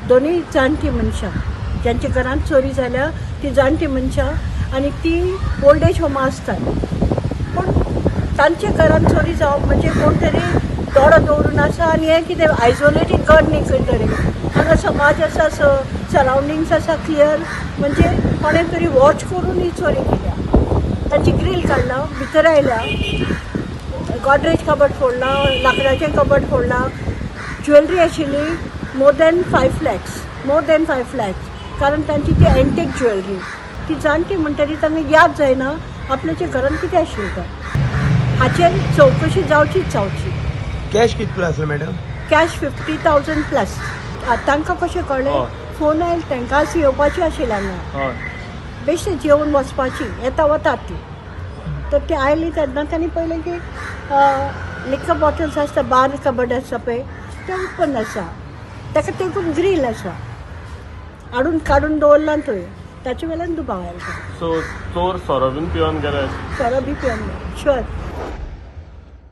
दोनूय जाणटी मनशां ज्यांच्या घरांत चोरी जाल्या ती जाणटी मनशां आनी ती ओल्ड एज होमा आसतात. पूण तांच्या घरांत चोरी जावप म्हणजे कोण तरी दोळो दवरून आसा. आनी हें कितें आयसोलेटेड घर न्ही खंय तरी, हांगा समाज आसा, सरावंडिंग्स आसा क्लियर, म्हणजे कोणें तरी वॉच करून ही चोरी केल्या. तांची ग्रील काडला, भितर आयल्या, गॉदरेज कबड फोडला, लाकडाचें कबड फोडला. ज्वेलरी आशिल्ली more than 5 lakhs, more than 5 lakhs, कारण तांची ती एंटीक ज्वेलरी. ती जाणटी म्हणटरी तांकां याद जायना आपल्याच्या घरांत कितें आशिल्लें तें. हाचेर चवकशी जावचीच जावची. कॅश कितलो आसलो मॅडम? Cash 50,000 plus. तांकां कशें कळ्ळें? फोन आयलो तांकां. आज येवपाची आशिल्ली हांगा, बेश्टे जेवन वचपाची, येता वतात ती. तर ते आयली तेन्ना तांणी पळयलें की लिकर बॉटल्स आसता, बार कबड आसा पळय, तें ओपन आसा, ताका तेकून ग्रील आसा, हाडून काडून दवरला थंय. ताचे वेल्यान दुबाव आयलो. सो चोर सोरो बीन पिवन गेले? सोरो बी पिवन, शुअर.